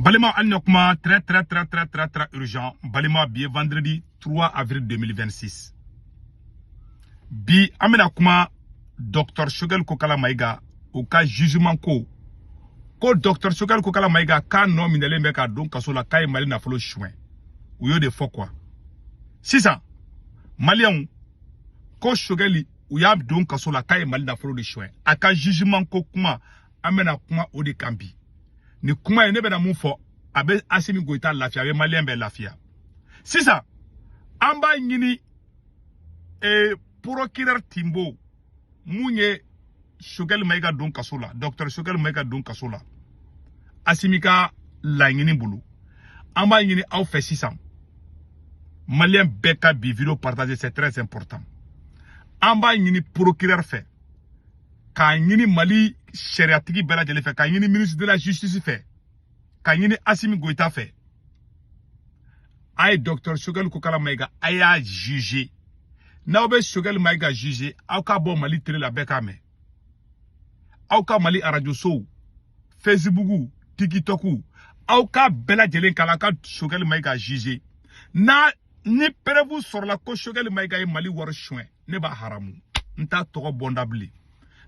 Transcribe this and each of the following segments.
Balima, hali ni kuma très très très très très très urgent. Balima, bi ye vendredi 3 avril 2026. Bi an bɛna kuma Docteur Choguel Kokala Maïga u ka jugement ko, ko Docteur Choguel Kokala Maïga k'a nɔ minɛlen bɛ k'a don kaso la, k'a ye Mali nafolo suɲɛ. U y'o de fɔ quoi. Sisan Maliyɛnw ko Choguel, u y'a don kaso la k'a ye Mali nafolo de suɲɛ. A ka jugement ko kuma, an bɛna kuma o de kan bi. Ni kuma ye, ne bɛna mun fɔ, a bɛ Asimi Goyita lafiya, a bɛ Maliyɛn bɛɛ lafiya. Sisan an b'a ɲini procureur Timbo, mun ye Choguel Maïga don kaso la, docteur Choguel Maïga don kaso la Asimi ka laɲini bolo, an b'a ɲini aw fɛ sisan, Maliyɛn bɛɛ ka bi vidéo partager, c'est très important. An b'a ɲini procureur fɛ, k'a ɲini Mali sariyatigi bɛɛ lajɛlen fɛ, k'a ɲini ministre de la Justice fɛ, k'a ɲini Asimi Goyita fɛ, a ye docteur Choguel Kokala Maïga, a y'a juger. N'aw bɛ Choguel Maïga juger, aw ka bɔ Mali télé la, bɛɛ k'a mɛn. Aw ka Mali arajo sow, Facebook, TikTok, aw ka bɛɛ lajɛlen kala ka Choguel Maïga juger. N'a ni preuve sɔrɔla ko Choguel Maïga ye Mali wari suɲɛ, ne b'a haramu, n t'a tɔgɔ bɔnda bilen.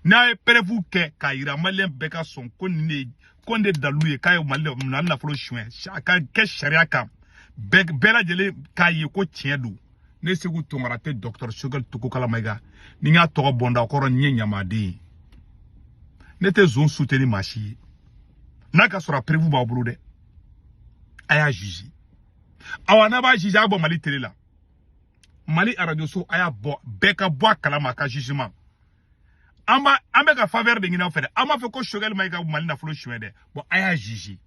N'a ye preuve kɛ k'a yira, Maliyɛn bɛɛ ka sɔn ko nin de, ko nin de dalilu ye k'a ye Mali nafolo suɲɛ, a ka kɛ sariya kan, bɛɛ lajɛlen k'a ye ko tiɲɛ don. Ne Segu Tunkara tɛ docteur Choguel Kokala Maïga, ni n y'a tɔgɔ bɔnda, o kɔrɔ n ye ɲamaden ye. Ne tɛ zon soutenir maa si ye. N'a ka sɔrɔ a preuve b'aw bolo dɛ, a y'a juger. Awa, n'a b'a juger, a bɔ Mali télé la, Mali arajo so, a y'a bɔ, bɛɛ ka bɔ a kalama, a ka jugement. An b'a, an bɛ ka faveur de ɲini aw fɛ dɛ. An b'a fɔ ko Choguel Maïga Mali nafolo suɲɛ dɛ. Bon, a y'a juger,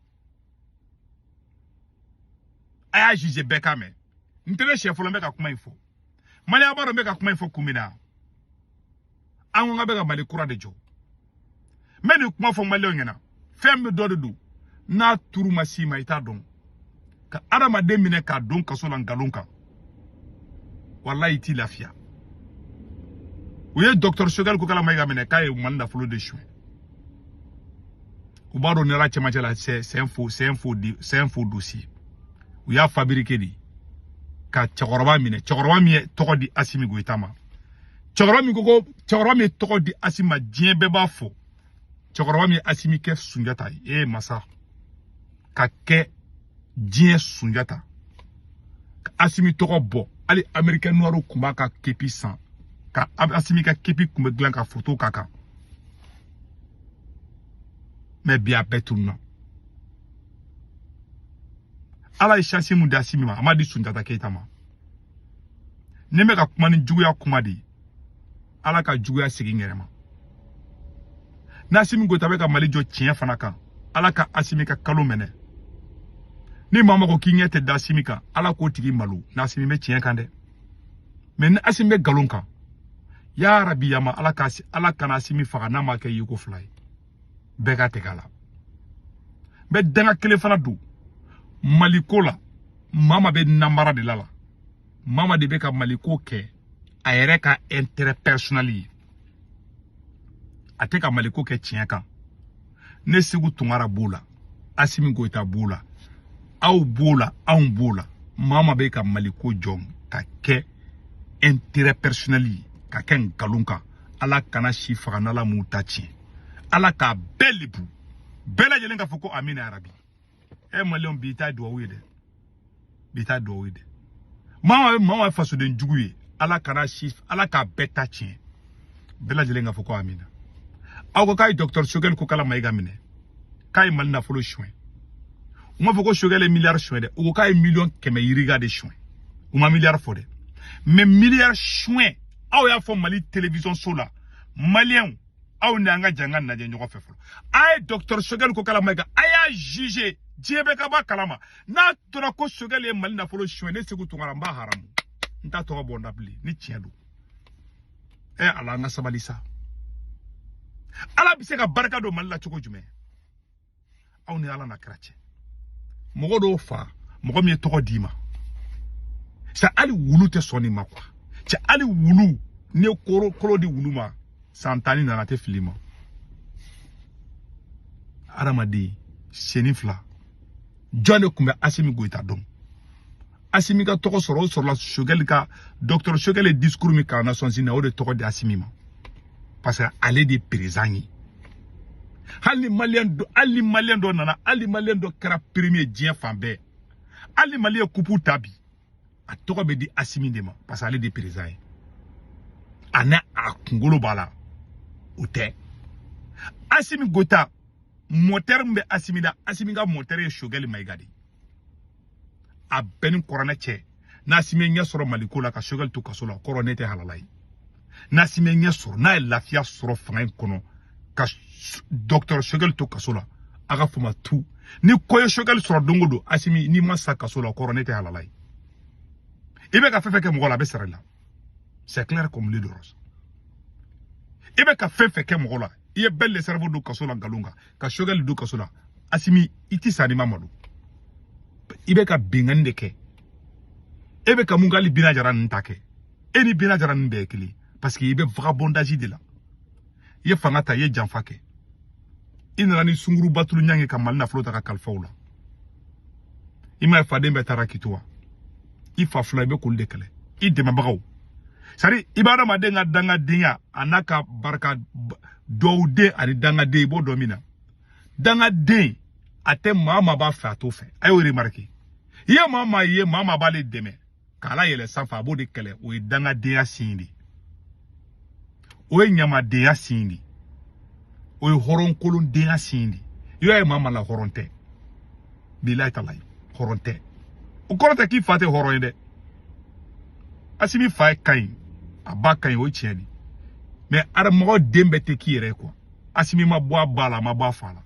a y'a juger, bɛɛ k'a mɛn. N tɛ ne siɲɛ fɔlɔ n bɛ ka kuma in fɔ. Maliyɛn b'a dɔn n bɛ ka kuma in fɔ kun min na. An ko k'an bɛ ka Mali kura de jɔ. N bɛ nin kuma fɔ Maliyɛnw ɲɛna, fɛn min dɔ de don, n'a turu ma s'i ma, i t'a dɔn. Ka adamaden minɛ k'a don kaso la nkalon kan, walayi i t'i lafiya. U ye docteur Choguel Kokala Maïga minɛ k'a ye Mali nafolo de suɲɛ. U b'a dɔn ni ala cɛmancɛ la, c'est un faux dossier. U y'a fabriqué de ka cɛkɔrɔba minɛ, cɛkɔrɔba min ye tɔgɔ di Asimi Goyita ma, cɛkɔrɔba min ko ko cɛkɔrɔba min ye tɔgɔ di Asimi ma, diɲɛ bɛɛ b'a fɔ, cɛkɔrɔba min ye Asimi kɛ Sunjata ye, e masa ka kɛ diɲɛ Sunjata, ka Asimi tɔgɔ bɔ. Hali Américain noir tun b'a ka képi san, ka Asimi ka képi tun bɛ dilan ka photo k'a kan. Mais bi a bɛɛ tununa. Ala ye chance mun di Asimi ma, a ma di Sunjata Keyita ma. Ni n bɛ ka kuma ni juguya kuma de ye, Ala ka juguya segin n yɛrɛ ma. N'Asimi Goyita bɛ ka Mali jɔ tiɲɛ fana kan, Ala ka Asimi ka kalo minɛ. Ni maa ma ko k'i ɲɛ tɛ da Asimi kan, Ala k'o tigi malo. N'Asimi bɛ tiɲɛ kan dɛ, mais ni Asimi bɛ nkalon kan, ya rabi yama, Ala ka Ala kana Asimi faga n'a ma kɛ yeko fila ye. Bɛɛ ka tɛgɛ a la. N bɛ danga kelen fana don Maliko la. Mama bɛ namara de la, mama de bɛ ka Maliko kɛ a yɛrɛ ka intérêt personnel ye, a tɛ ka Maliko kɛ tiɲɛ kan. Ne Segu Tunkara b'o la, Asimi Goyita b'o la, aw b'o la, anw b'o la. Mama bɛ ka Maliko jɔ ka kɛ intérêt personnel ye, ka kɛ nkalon kan. Ala kana si faga n'Ala m'u ta tiɲɛ. Ala k'a bɛɛ lebu, bɛɛ lajɛlen k'a fɔ ko amina yarabi. Ɛ Maliyɛnw, bi ta duwawu ye dɛ, bi ta duwawu ye dɛ. Maa maa ye fasoden jugu ye, Ala kana si, Ala k'a bɛɛ ta tiɲɛ, bɛɛ lajɛlen k'a fɔ ko amina. Aw ko k'a ye docteur Choguel Kokala Maïga minɛ k'a ye Mali nafolo suɲɛ. U m'a fɔ ko Choguel ye miliyari suɲɛ dɛ, u ko k'a ye miliyɔn 100 yirika de suɲɛ. U ma miliyari fɔ dɛ, mais miliyari suɲɛ, aw y'a fɔ Mali télévision so la. Maliyɛnw, aw ni an ka jan ka lajɛ ɲɔgɔn fɛ fɔlɔ. A ye docteur Choguel Kokala Maïga, a y'a juger, diɲɛ bɛɛ ka bɔ a kalama. N'a tora ko Choguel ye Mali nafolo suɲɛ, ne Segu Tunkara n b'a haramu, n t'a tɔgɔ bɔ n da bilen ni tiɲɛ don. Ɛ Ala, an ka sabali sa. Ala bɛ se ka barika don Mali la cogo jumɛn? Aw ni Ala na kira cɛ. Mɔgɔ dɔw fa, mɔgɔ min ye tɔgɔ d'i ma sa, hali wulu tɛ sɔn nin ma quoi. Cɛ, hali wulu, n'i ye koro kolo di wulu ma, san 10 ni nana tɛ fili ma. Adamaden senni fila. Jɔn de tun bɛ Asimi Goïta dɔn? Asimi ka tɔgɔ sɔrɔ, o sɔrɔla Choguel ka, docteur Choguel ye discours min kalan Nations Unies na, o de tɔgɔ di Asimi ma, parce que ale de ye président ye. Hali ni Malien dɔ, hali ni Malien dɔ nana, hali ni Malien dɔ kɛra premier diɲɛ fan bɛɛ, hali ni Mali ye coupe ta bi, a tɔgɔ bɛ di Asimi de ma, parce que ale de ye président ye. A n'a a kunkolo b'a la, o tɛ Asimi Goïta. Moteur min bɛ Asimi la, Asimi ka moteur ye Choguel Maïga de ye. A bɛɛ ni kuranɛ cɛ, n'Asimi ye ɲɛ sɔrɔ Maliko la ka Choguel to kaso la, o kɔrɔ ne tɛ halala ye. N'Asimi ye ɲɛ sɔrɔ, n'a ye lafiya sɔrɔ fanga in kɔnɔ ka docteur Choguel to kaso la, a ka fama tu ni ko ye Choguel sɔrɔ don o don. Asimi, n'i ma sa kaso la, o kɔrɔ ne tɛ halala ye. I bɛ ka fɛn fɛn kɛ mɔgɔ la, a bɛ sara i la. C'est clair comme l'eau de rose. I bɛ ka fɛn fɛn kɛ mɔgɔ la, i ye Ben le Cerveau don kaso la nkalon kan, ka Choguel don kaso la, Asimi, i ti sa n'i ma malo. I bɛ ka binkanni de kɛ. E bɛ ka mun kɛ? Hali Bina Jara ninnu ta kɛ, e ni Bina Jara ninnu bɛɛ ye kelen, parce que i bɛ vagabondage de la. I ye fanga ta, i ye janfa kɛ, i nana ni sungurubatulu ɲangi ka Mali nafolo ta ka kalifa u la. I m'a ye, faden bɛɛ taara k'i to wa i fa fila, i bɛ k'olu de kɛlɛ, i dɛmɛbagaw. C'est à dire, i b'a adamaden ka dangadenya a n'a ka barika dɔw ani dangaden, i b'o dɔn min na. Dangaden a tɛ maa maa b'a fɛ, a t'o fɛ. A y'o remarqué. I ye maa maa ye, maa maa b'ale dɛmɛ k'a layɛlɛ sanfɛ, a b'o de kɛlɛ. O ye dangadenya sin de ye, o ye ɲamadenya sin de ye, o ye hɔrɔnkolondenya sin de ye. I y'a ye, maa maa la hɔrɔn tɛ, bilayi talayi, hɔrɔn tɛ. O kɔrɔ tɛ k'i fa tɛ hɔrɔn ye dɛ. Asimi fa ye ka ɲi, a ba ka ɲi, o ye tiɲɛ de. Mais adamɔgɔ den bɛɛ tɛ k'i yɛrɛ ye quoi. Asimi ma bɔ a ba la, a ma bɔ a fa la.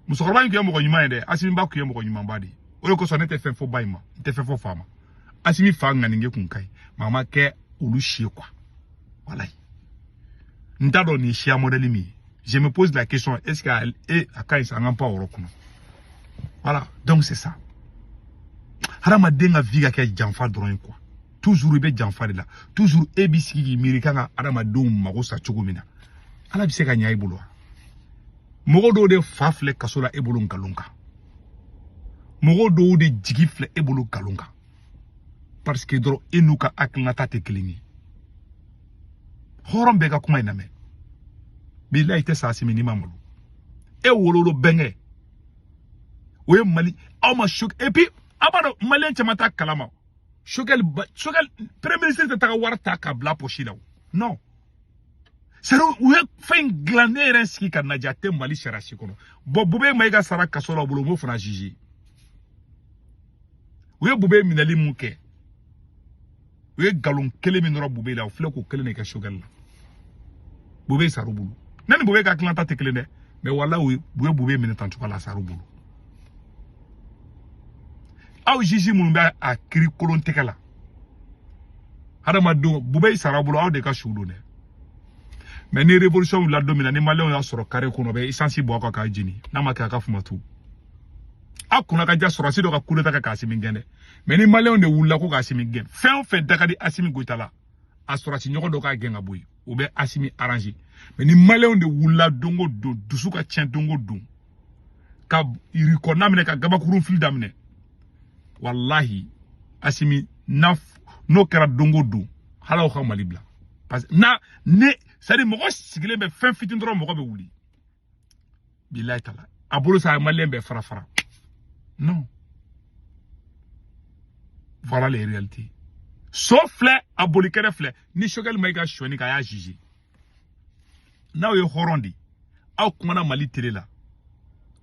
Musokɔrɔba in tun ye mɔgɔ ɲuman ye dɛ. Asimi ba tun ye mɔgɔ ɲumanba de ye. O de kosɔn ne tɛ fɛn fɔ ba in ma, n tɛ fɛn fɔ fa ma. Asimi fa ŋaninge kun ka ɲi, mais a ma kɛ olu si ye quoi. Walayi, n t'a dɔn nin siya modèle min ye. Je me pose la question, est ce que e a ka ɲi sa? An k'an pan o yɔrɔ kunna. Voilà, donc c'est ça. Hadamaden ka vie ka kɛ janfa dɔrɔn ye quoi. Toujours i bɛ janfa de la, toujours e b'i sigi k'i miiri kan ka hadamadenw mago sa cogo min na, Ala bɛ se ka ɲa i bolo wa? Mɔgɔ dɔw de fa filɛ kaso la e bolo nkalon kan, mɔgɔ dɔw de jigi filɛ e bolo nkalon kan, parce que dɔrɔn e n'u ka hakilinata tɛ kelen ye. Hɔrɔn bɛɛ ka kuma in lamɛn. Bilayi, i tɛ sa Asimi n'i ma malo. E wololo bɛnkɛ o ye Mali aw ma choc. Et puis aw b'a dɔn, Malien caman t'a kalama, Choguel ba, Choguel premier ministre tɛ taga wari ta k'a bila poche la o. Non, c'est u ye fɛn in dilan. Ne yɛrɛ sigi ka lajɛ, a tɛ Mali sariya si kɔnɔ. Bon, Bube Mayiga sara kaso la o bolo, u m'o fana juger. U ye Bube minɛli mun kɛ, u ye nkalon kelen min nɔrɔ Bube la, o filɛ k'o kelen de kɛ Choguel la. Bube sar'u bolo. Ne ni Bube ka hakilinata tɛ kelen dɛ, mais walahi, u ye Bube minɛ tan cogo la, a sar'u bolo. Aw juge minnu bɛ a kiiri kolon tɛgɛ la, hadamadenw, Bube sara bolo, aw de ka su don dɛ. Mais ni révolution wulila don min na, ni Maliyɛnw y'a sɔrɔ carré kɔnɔ, u bɛ essence bɔ aw kan k'a jeni. N'a ma kɛ, a ka fuma tu aw kunna ka ja sɔrɔsi dɔ ka coup d'état kɛ k'Asimi gɛn dɛ. Mais ni Maliyɛnw de wulila ko k'Asimi gɛn, fɛn o fɛn da ka di Asimi Goïta la, a sɔrɔsi ɲɔgɔn dɔ k'a gɛn ka bɔ yen, o bɛ Asimi arranger. Mais ni Maliyɛnw de wulila don o don, dusu ka tiɲɛ don o don, ka yirikɔnna minɛ, ka gabakurun fili daminɛ, walahi, Asimi n'o kɛra don o don, hali aw ka Mali bila. Parce que na ne, c'est à dire, mɔgɔ sigilen bɛ fɛn fitinin dɔrɔn, mɔgɔ bɛ wuli. Bilayi tala, a bolo sa, a ye Malien bɛɛ fara fara. Non, voilà les réalités. So filɛ, a boli kɛnɛ filɛ. Ni Choguel Maïga sonyani kan, a y'a jugé. N'aw ye hɔrɔn de, aw kumana Mali télé la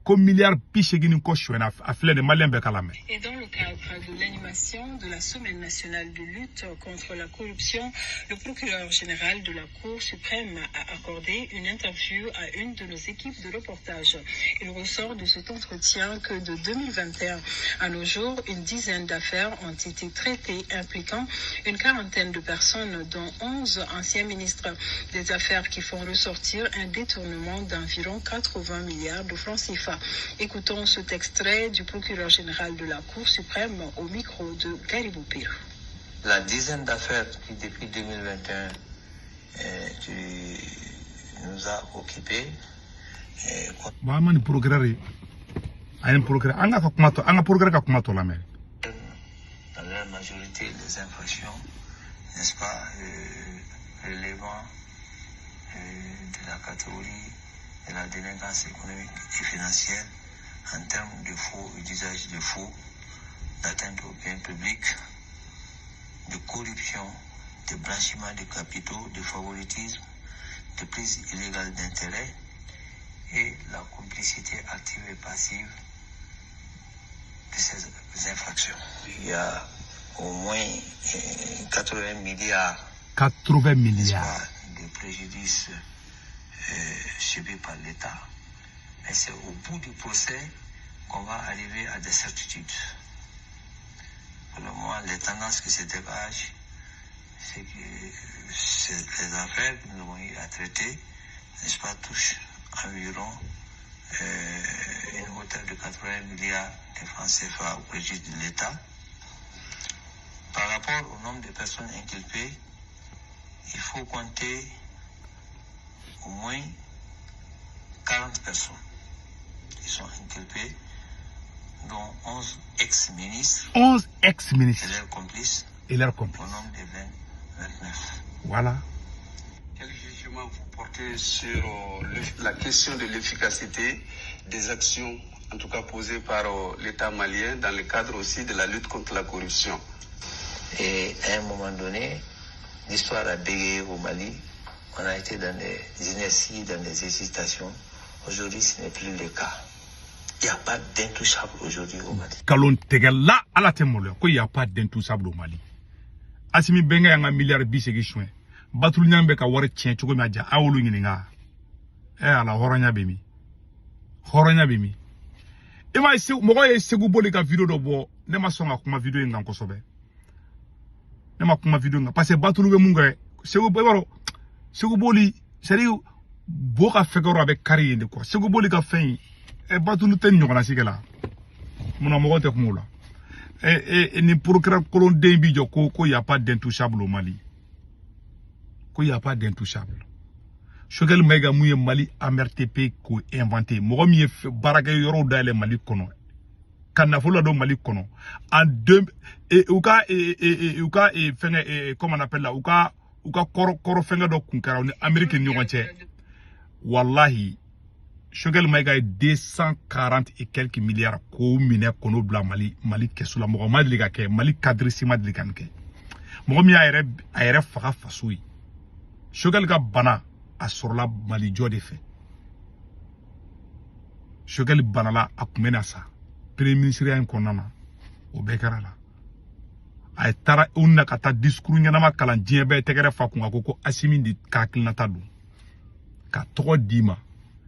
ko miliyari 80 ni kɔ sonyɛna, a filɛ nin, Malien bɛɛ k'a lamɛn. Et dans le cadre de l'animation de la Semaine nationale de lutte contre la corruption, le procureur général de la Cour suprême a accordé une interview à une de nos équipes de reportage. Il ressort de cet entretien que de 2021 à nos jours, une dizaine d'affaires ont été traitées impliquant une quarantaine de personnes, dont 11 anciens ministres. Des affaires qui font ressortir un détournement d'environ 80 milliards de francs CFA. Écoutons cet extrait du procureur général de la Cour suprême au micro de Garibou Pirou. La dizaine d'affaires qui, depuis 2021, tu nous a occupés. Bon, an ma nin procureur ye. A ye procureur, an ka kuma tɔ, an ka procureur ka kuma tɔ lamɛn. Dans leur majorité, les infractions, n'est-ce pas, relevant de la catégorie de la délinquance économique et financière en termes de faux et d'usage de faux, d'atteinte aux biens publics, de corruption, de blanchiment de capitaux, de favoritisme, de prise illégale d'intérêts et la complicité active et passive de ces infractions. Il y a au moins 80 milliards 80 n'est-ce milliards pas, de préjudices subis par l'État. Mais c'est au bout du procès qu'on va arriver à des certitudes. Pour le moment, les tendances qui se dégagent, c'est que les affaires que nous avons eu à traiter, n'est-ce pas, touchent environ une hauteur de 80 milliards de francs CFA au préjudice de l'État. Par rapport au nombre de personnes inculpées, il faut compter au moins 40 personnes qui sont inculpées, dont 11 ex-ministres 11 et ex-ministres leurs complices, et leurs au complices. nombre de 20 29. Voilà. Quel jugement vous portez sur la question de l'efficacité des actions, en tout cas posées par l'État malien, dans le cadre aussi de la lutte contre la corruption? Et à un moment donné, l'histoire a bégayé au Mali. On a été dans des inerties, dans des hésitations. Aujourd'hui, ce n'est plus le cas. Il n'y a pas d'intouchable aujourd'hui au Mali. Kalon tigɛla, ala tɛ maloya ko y a pas d'intouchable au Mali. Asimi bɛnkɛ y'an ka miliyari 80 suɲɛ. Batulu ɲan bɛ ka wari tiɲɛ cogo min a ja, a y'olu ɲininka. Ɛ ala, hɔrɔnya bɛ min? Hɔrɔnya bɛ min? I m'a ye, Segu mɔgɔ ye Segu Boli ka vidéo dɔ bɔ. Ne ma sɔn ka kuma vidéo in kan kosɛbɛ. Ne ma kuma vidéo in kan parce que Batulu bɛ mun kɛ Segu, i b'a dɔn Segu Boli, c'est à dire bo ka fɛgɛ a bɛ kari yen de quoi. Segu Boli ka fɛn in, ɛ Batulu tɛ nin ɲɔgɔnna si kɛ la. Munna mɔgɔ tɛ kuma o la? Ɛ ɛ nin procureur kolonden bi jɔ ko y a pas d'intouchable au Mali, ko y a pas d'intouchable. Choguel Maïga mun ye Mali AMRTP k'o inventé, mɔgɔ min ye baarakɛ yɔrɔw dayɛlɛ Mali kɔnɔ, ka nafolo ladon Mali kɔnɔ en deux u ka u ka fɛngɛ, comment on appelle la, u ka kɔrɔ kɔrɔ fɛngɛ dɔ kun kɛra u ni Amérique ni ɲɔgɔn cɛ. Wallahi, Choguel Maïga ye 240 et quelques milliards k'o minɛ k'o bila Mali kɛsu la. Mɔgɔ ma deli ka kɛ Mali cadre si ma deli ka nin kɛ. Mɔgɔ min y'a yɛrɛ a yɛrɛ faga faso ye. Choguel ka bana a sɔrɔla Mali jɔ de fɛ. Choguel banala, a kun bɛ na sa premier ministre in kɔnɔna na, o bɛɛ kɛra la. A ye taara u na ka taa discours ɲɛnama kalan, diɲɛ bɛɛ tɛgɛrɛ fa kun, a ko ko Asimi de ka hakilinata don ka tɔgɔ d'i ma,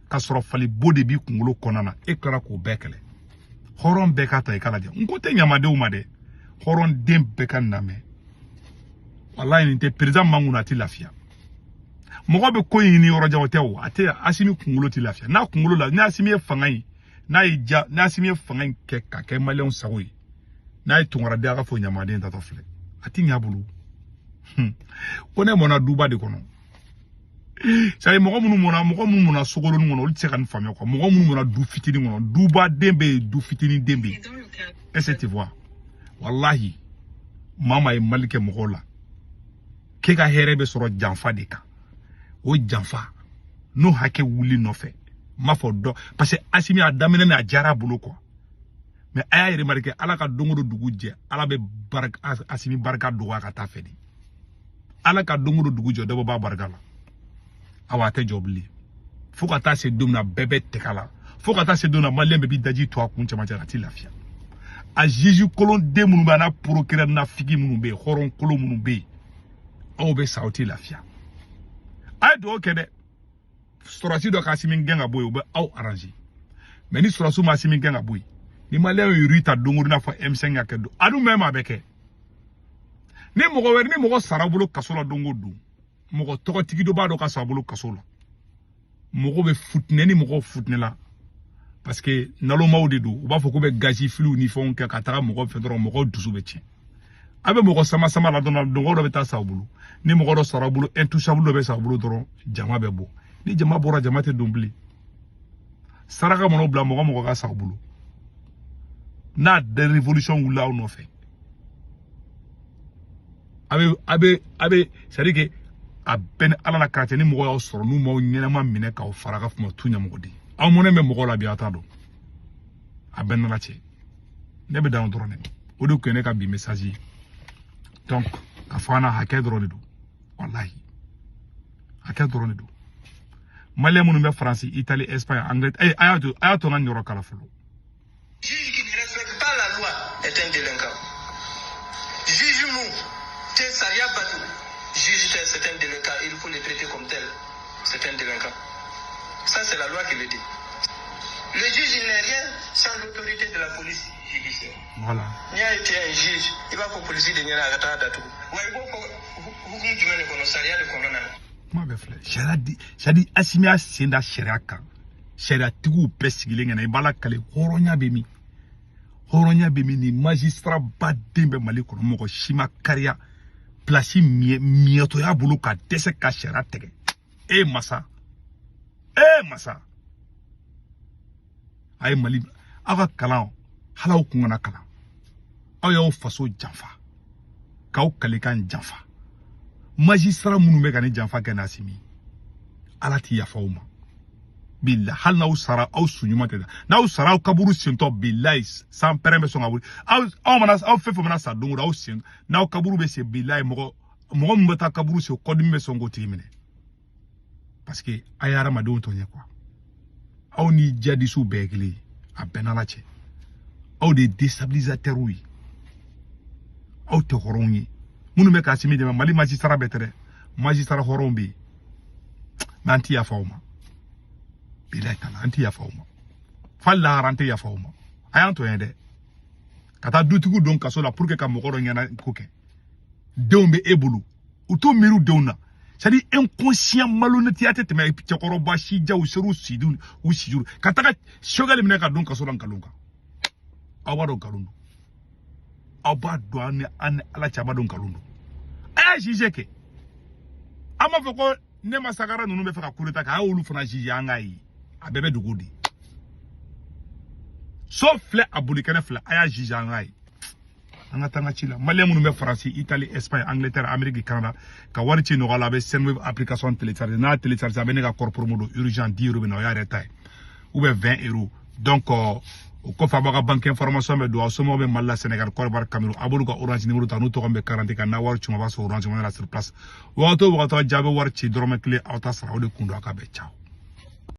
ka sɔrɔ fali bo de b'i kunkolo kɔnɔna na. E tilara k'o bɛɛ kɛlɛ. Hɔrɔn bɛɛ ka ta i k'a lajɛ. N ko tɛ ɲamadenw ma dɛ, hɔrɔnden bɛɛ ka namɛn. Walayi, nin tɛ président man kunna, a tɛ lafiya. Mɔgɔ bɛ ko in ɲini yɔrɔ jan, o tɛ o, a tɛ Asimi kunkolo tɛ lafiya n'a kunkolo la. Ni Asimi ye fanga in n'a ye ja, ni Asimi ye fanga in kɛ ka kɛ maliyɛnw sago ye, n'a ye tunkaraden, a ka fɔ ɲamaden tatɔ filɛ, a ti ɲɛ a bolo. Ko ne mɔnna duba de kɔnɔ. C'est à dire mɔgɔ minnu mɔnna, mɔgɔ minnu mɔnna sokolonin kɔnɔ, olu tɛ se ka nin faamuya quoi. Mɔgɔ minnu mɔnna du fitinin kɔnɔ, duba den bɛ yen, du fitinin den bɛ yen. Et dans le cadre Est-ce que tu vois? Wallahi, maa maa ye Mali kɛ mɔgɔw la k'e ka hɛrɛ bɛ sɔrɔ janfa de kan, o janfa n'o hakɛ wuli nɔfɛ, n m'a fɔ dɔ, parce que Asimi a daminɛ ni a diyara a bolo quoi. Mais a y'a remarqué, ala ka don o don dugu jɛ, ala bɛ barika Asimi barika dɔgɔya ka taa fɛ de. Ala ka don o don dugu jɛ, dɔ bɛ bɔ a barika la. Awa, a tɛ jɔ bilen fo ka taa se don min na bɛɛ bɛ tɛgɛ la, fo ka taa se don min na maliyɛn bɛɛ b'i daji to a kun cɛmancɛ la, a ti lafiya. A juge kolon den minnu bɛ yen, a n'a procureur nafigi minnu bɛ yen, hɔrɔn kolon minnu bɛ yen, aw bɛ sa, aw ti lafiya. A ye dugawu kɛ dɛ, sɔrɔsi dɔ ka Asimi gɛn ka bɔ yen, o bɛ aw arranger. Mais ni sɔrɔsiw ma Asimi gɛn ka bɔ yen, ni maliyɛnw ye ta don o don, i n'a fɔ M5 ka kɛ don a dun mɛn, a bɛ kɛ ni mɔgɔ wɛrɛ, ni mɔgɔ sara bolo kaso la don o don, mɔgɔ tɔgɔtigi dɔ b'a dɔn ka sa bolo kaso la, mɔgɔ bɛ futinɛ ni mɔgɔ futinɛ la, parce que nalomaw de don. U b'a fɔ k'u bɛ gazi filiw ni fɛnw kɛ ka taga mɔgɔ fɛ dɔrɔn, mɔgɔw dusu bɛ tiɲɛ. A bɛ mɔgɔ sama sama la dɔrɔn, mɔgɔ dɔ bɛ taa sa u bolo. Ni mɔgɔ dɔ sara u bolo, intouchable dɔ bɛ sa u bolo dɔrɔn, jama bɛ bɔ. Ni jama bɔra, jama tɛ don bilen. Saraka mana bila mɔgɔ mɔgɔ ka sa u bolo. N'a de révolution wulila aw nɔfɛ, a bɛ c'est à dire que a bɛɛ ni Ala la karate. Ni mɔgɔ y'aw sɔrɔ, n'u m'aw ɲɛnama minɛ k'aw fara ka kuma tu ɲɛmɔgɔ den, aw mɔnɛ bɛ mɔgɔw la bi, aw t'a dɔn. A bɛɛ n'Ala cɛ, ne bɛ dan o dɔrɔn de ma. O de tun ye ne ka bi message ye. Donc ka fɔ an na, hakɛ dɔrɔn de don, walahi, hakɛ dɔrɔn de don. Maliyɛn minnu bɛ Faransi, Italie, Espagne, Angleterre, a y'a to, a y'a to n ka nin yɔrɔ kala fɔlɔ. Juge qui ne respecte pas la loi est un délinquant. Juge mun tɛ sariya bato, juge tɛ, c'est un délinquant, il faut le traiter comme tel. C'est un délinquant. Ça, c'est la loi qui le dit. Le juge, il n'est rien sans l'autorité de la police judiciaire. Voilà. N'i y'a ye un juge, i b'a fɔ polisi de ɲɛna a ka taa datugu. Wa i b'o fɔ hukumu jumɛn de kɔnɔ? Sariya de kɔnɔna na. Kuma bɛɛ filɛ, sariya di, c'est à dire Asimi y'a sen da sariya kan, sariyatigiw bɛɛ sigilen ɲɛna. I b'a lakale, hɔrɔnya bɛ min? Hɔrɔnya bɛ min? Ni magistrat baden bɛ Mali kɔnɔ, mɔgɔ si ma kariya place miɲɛtɔya bolo ka dɛsɛ ka sariya tigɛ. E masa, e masa, a ye Mali aw ka kalan, hali aw kun kana kalan, aw y'aw faso janfa k'aw kalikan janfa. Magistrat minnu bɛ ka ni janfa kɛ n'Asimi, Ala ti yafa aw ma, bilahi. Hali n'aw sara, aw su ɲuman tɛ da. N'aw sara, aw kaburu sentɔ, bilahi, san pɛrɛn bɛ sɔn ka wuli aw. Aw mana aw fɛn fɛn mana sa don o don, aw sen n'aw kaburu bɛ se, bilahi, mɔgɔ mɔgɔ min bɛ taa kaburu sen, kɔdimi bɛ sɔn k'o tigi minɛ, parce que a ye hadamadenw tɔɲɛ quoi. Aw ni jadisiw bɛɛ ye kelen ye, a bɛɛ n'Ala cɛ. Aw de ye déstabilisateurs ye, aw tɛ hɔrɔnw ye. Minnu bɛ k'Asimi dɛmɛ, Mali magistrat bɛɛ tɛ dɛ, magistrat hɔrɔnw bɛ yen, mais an ti yafa aw ma, bilahi tala, an ti yafa aw ma fo lahara, an tɛ yafa aw ma. A y'an tɔɲɛ dɛ, ka taa dutigiw don kaso la pour que ka mɔgɔ dɔ ɲɛna ko kɛ. Denw bɛ e bolo, u t'u miiri denw na. C'est à dire inconscient, malhonnêteya tɛ tɛmɛ cɛkɔrɔba sijaw ser'u sidu u sijuru ka taga Choguel minɛ ka don kaso la nkalon kan. Aw b'a dɔn nkalon don, aw b'a dɔn, an ni Ala cɛ, a b'a dɔn nkalon don. A y'a juge kɛ, an b'a fɔ ko ne ma sagara ninnu bɛ fɛ ka coup d'état kɛ, a y'olu fana juge, an k'a ye a bɛɛ bɛ dogo de. So filɛ, a bolikɛnɛ filɛ, a y'a juge, an k'a ye. An ka taa an ka ci la. Maliyɛn minnu bɛ Faransi, Italie, Espagne, Angleterre, Amérique, Canada, ka wari ci nɔgɔya la, a bɛ Sendwave application télécharger. N'a télécharger, a bɛ ne ka code promo don urgent, 10 euros bɛ na, o y'a yɛrɛ ta ye, ou bien 20 euros. Donc o kɔfɛ, a b'a ka banque information bɛ don, aw somɔgɔw bɛ Mali la, Sénégal, Côte d'Ivoire, Cameroun, a b'olu ka Orange numéro ta, n'u tɔgɔ bɛ garanti kan n'a wari ci ma, a b'a sɔrɔ Orange Money la sur place. Wagati o wagati, aw jaabi wari ci dɔrɔmɛ kelen, aw ta sara. O de kun don. A ka bɛn, ciao.